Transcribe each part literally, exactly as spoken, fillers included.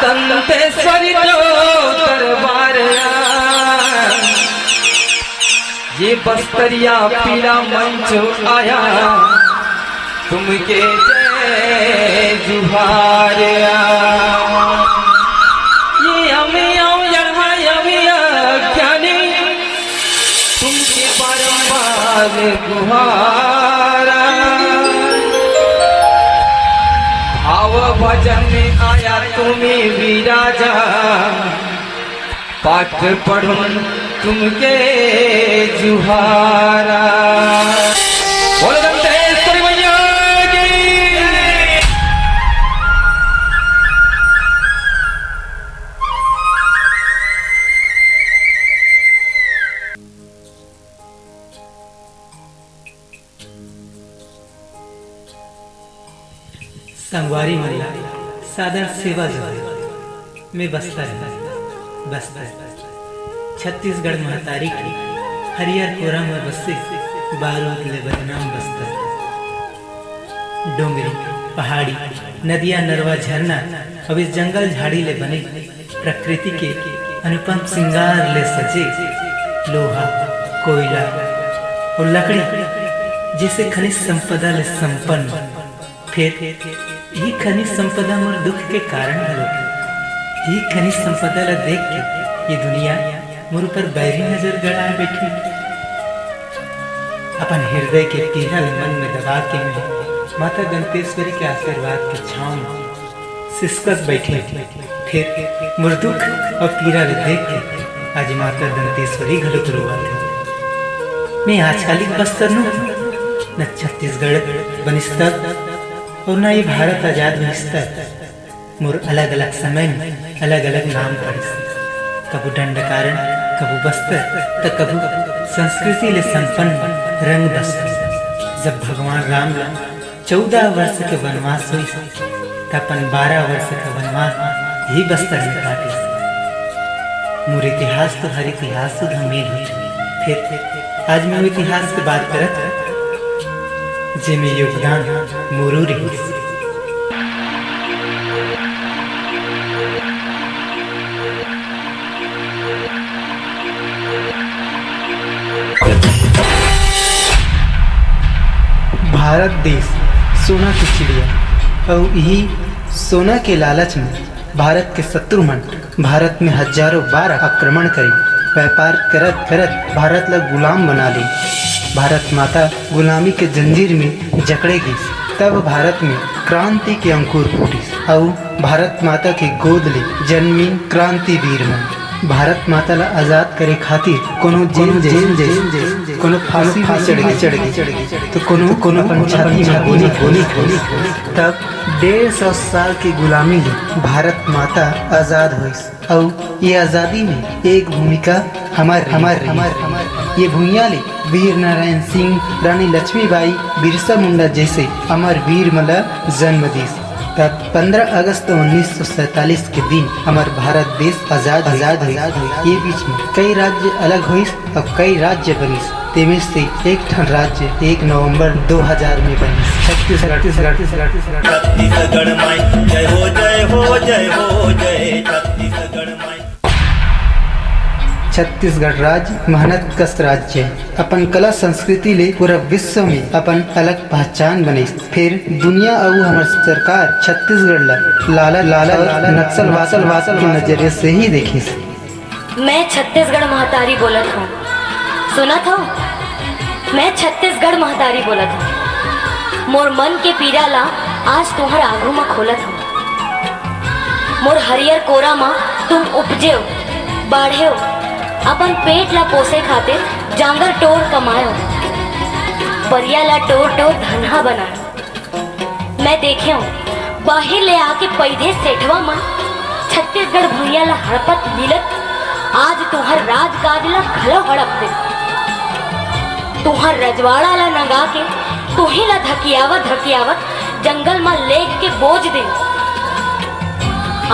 दंतेश्वरी लो दरबार आ, ये बस्तरिया पीला मंच आया, तुमके जय जुहार आ। ये अमिया, यरहा अमिया, ज्ञानी तुमके बारंबार गुहारा। भाव भजन में आया तुम्ही विराजा, पाठ पढ़ून तुमके जुहारा। बोलो दंतेश्वरी मैया की। संगवारी मन ला सादर सेवा जरूर। मैं बस्तर हूँ, बस्तर। छत्तीसगढ़ महतारी के हरियर कोरा में बसे बारूद ले बदनाम बस्तर। डोंगरी, पहाड़ी, नदिया, नरवा, झरना, अब इस जंगल झाड़ी ले बने प्रकृति के अनुपम सिंगार ले सजे लोहा, कोयला अउ लकड़ी जइसे खनिज संपदा ले संपन्न। फेर इही खनिज संपदा मोर दुख के कारण घलो हे। इही खनिज संपदा ला देख के ये दुनिया मोर ऊपर बैरी नजर गड़ाए बइठे। अपन हिरदय के पीरा ल मन में दबा के मैं माता दंतेश्वरी के आशीर्वाद के छांव में सिसकत बइठे। फेर मोर दुख अउ पीरा ल देख के आज माता दंतेश्वरी घलोक रोवत हे। मैं आजकालिक बस्तर नोहूं, न छत्तीसगढ़ बनिस तब अउ न ये भारत आजाद होइस तब। मोर अलग-अलग समय में अलग-अलग नाम पड़िस। कभू दंडकारण्य, कभू बस्तर, त कभू संस्कृति ले संपन्न रंग बस्तर। जब भगवान राम ला चौदह वर्ष के वनवास होइस, त अपन बारह वर्ष के वनवास ही बस्तर में काटिस। मोर इतिहास तो हर इतिहास सुधा मेल होथे। फेर आज मैं वो इतिहास के बात करत हूँ, जेमे योगदान मोरो रहिस। भारत देश सोना के चिड़िया, अउ इही सोना के लालच में भारत के शत्रु मन भारत में हजारों बार आक्रमण करिन। व्यापार करत करत भारत ला गुलाम बना ले। भारत माता गुलामी के जंजीर में जकड़े गिस। तब भारत में क्रांति के अंकुर फूटिस अउ भारत माता के गोद ले जन्मिन क्रांतिवीर मन। भारत माता ला आजाद करे खातिर कोनो जेल, जेल, जेल, कोनो फांसी में चढ़ गे, तो कोनो, कोनो अपन छाती में गोली, गोली, गोली। तब डेढ़ सौ साल के गुलामी ले भारत माता आजाद होइस। अउ ये आजादी में एक भूमिका हमर, हमर रहिस। ये भुइयां ले वीर नारायण सिंह, रानी लक्ष्मीबाई, बिरसा मुंडा जैसे अमर वीर मन ला जन्म दिस। तब पन्द्रह अगस्त उन्नीस सौ सैंतालीस के दिन हमर भारत देश आजाद, आजाद होइस। ये बीच में कई राज्य अलग होइस अउ कई राज्य बनिस। तेमे से एक ठन राज्य एक नवंबर दो हज़ार में बनिस, छत्तीसगढ़। छत्तीसगढ़, छत्तीसगढ़। छत्तीसगढ़ माई जय हो, जय हो, जय हो, जय छत्तीसगढ़ माई। छत्तीसगढ़ राज्य मेहनत कस राज्य हे। अपन कला संस्कृति ले पूरा विश्व में अपन अलग पहचान बनइस। फेर दुनिया अउ हमर सरकार छत्तीसगढ़ ला लाला, लाला, लाला नक्सलवाद, नक्सलवाद के नजरिए से ही देखिस। मैं छत्तीसगढ़ महतारी बोलत हूँ, सुनत हव? मैं छत्तीसगढ़ महतारी बोलत हूँ। मोर मन के पीरा ला आज तुंहर आघू म खोलत हूँ। मोर हरियर कोरा म तुम उपजेव, बाढ़ेव, अपन पेट ला पोसे खातिर जांगर टोर कमायो, परिया ला टोर टोर धनहा बनायो। मैं देखेंव, बाहिर ले आके पइधे सेठवा मन छत्तीसगढ़ भुइयां ला हड़पत मिलत, आज तुंहर राजकाज ला घलो हड़प दे। तुंहर रजवाड़ा ला नंगा के तुही ला धकियावत धकियावत जंगल म लेग के बोज दे।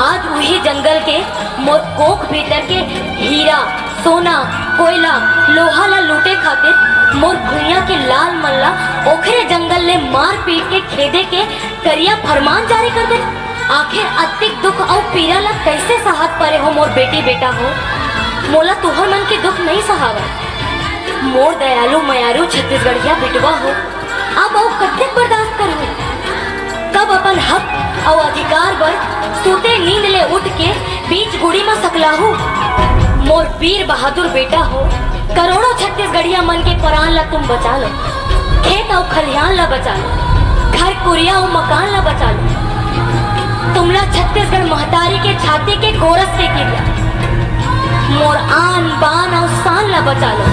आज उही जंगल के मोर कोख भीतर के हीरा, सोना, कोयला, लोहा ला लूटे खातिर मोर भुइयां के लाल मन ला ओखरे जंगल ले मार पीट के खेदे के करिया फरमान जारी कर दे। आखिर अतिक दुख अउ पीरा ला कइसे सहत परे हो मोर बेटी बेटा हो, मोला तुंहर मन के दुख नइ सहावय। मोर दयालु मयारू छत्तीसगढ़िया बेटवा हो, अब अउ कतेक बर्दाश्त करहूं? कब अपन हक अउ अधिकार बर सुते नींद ले उठ के बीच गुड़ी म सकलाहू? मोर वीर बहादुर बेटा हो, करोड़ों छत्तीसगढ़िया मन के परान ला तुम बचा लो, खेत अउ खलिहान ला बचा लो, घर कुरिया अउ मकान ला बचा लो। तुमला छत्तीसगढ़ महतारी के छाती के गोरस के किरिया, मोर आन बान अउ शान ला बचा लो।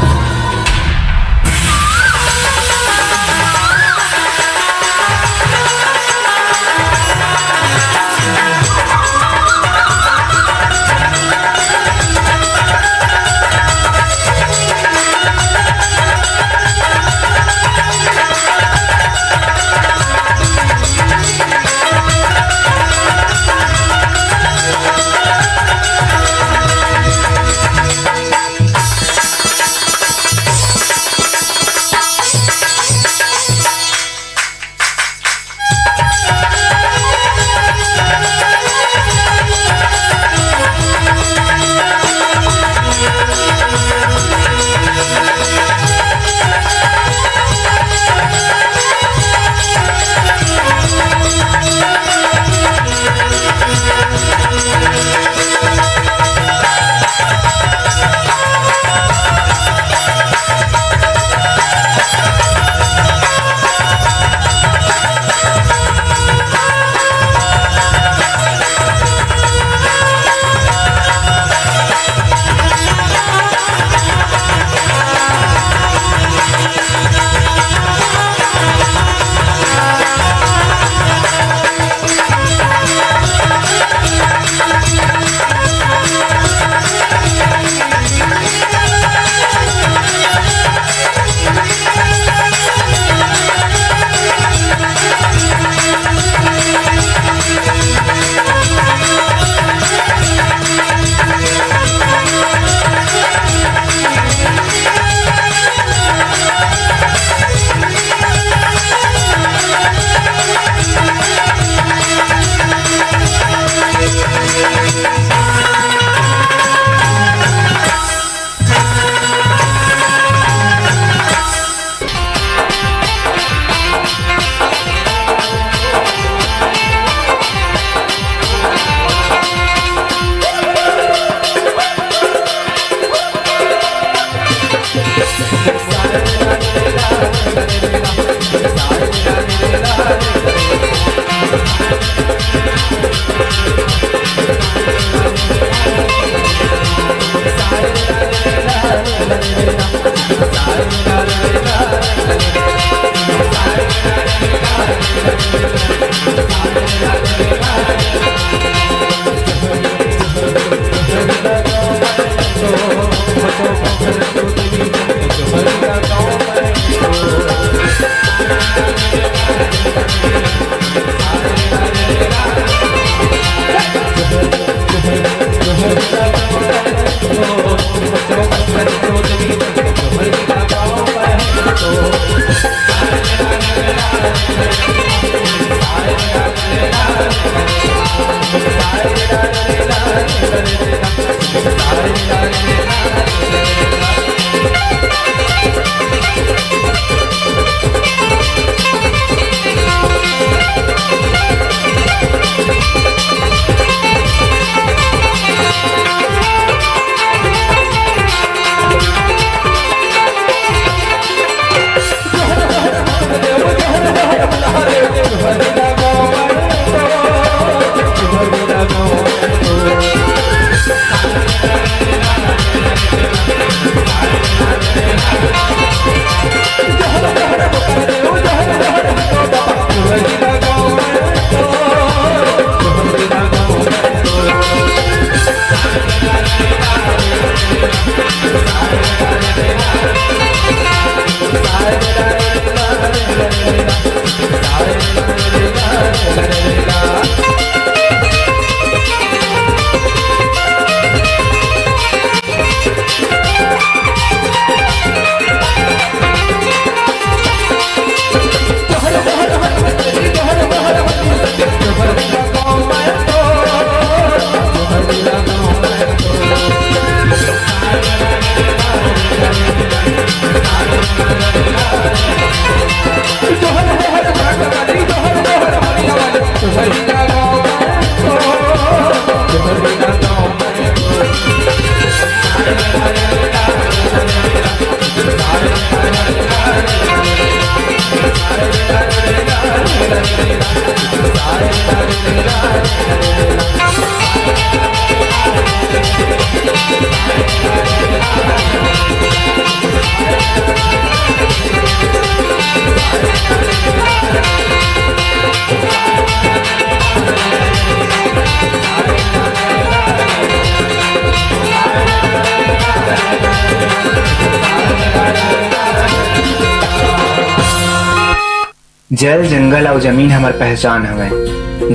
जल, जंगल अउ जमीन हमर पहचान हवय।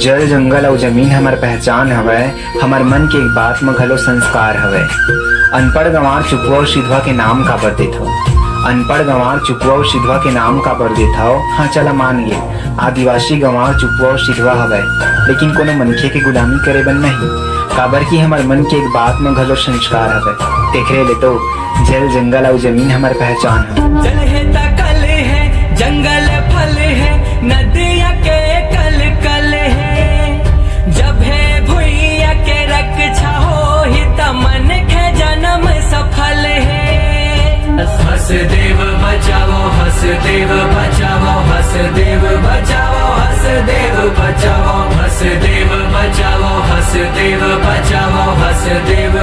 जल, जंगल अउ जमीन हमर पहचान हवय। हमर मन के एक बात म घलो संस्कार हवय। अनपढ़ गंवार चुपवा अउ सिधवा के नाम काबर देथव? अनपढ़ गंवार चुपवा अउ सिधवा के नाम काबर देथव? हाँ, चला मान गे, आदिवासी गंवार चुपवा अउ सिधवा हवय, लेकिन कोनो मनखे के गुलामी करे बर नहीं, काबर कि हमर मन के एक बात म घलो संस्कार हवय। तेखरे ले तो जल, जंगल अउ जमीन हमर पहचान हवय। जल हे त कल हे, जंगल फल हे, नदिया के कल कल हे। जब हे भुइया के रक्षा होही, त मनखे जन्म सफल हे। हसदेव बचाओ, हसदेव बचाओ, हसदेव बचाओ, हसदेव बचाओ, हसदेव बचाओ, हसदेव बचाओ, हसदेव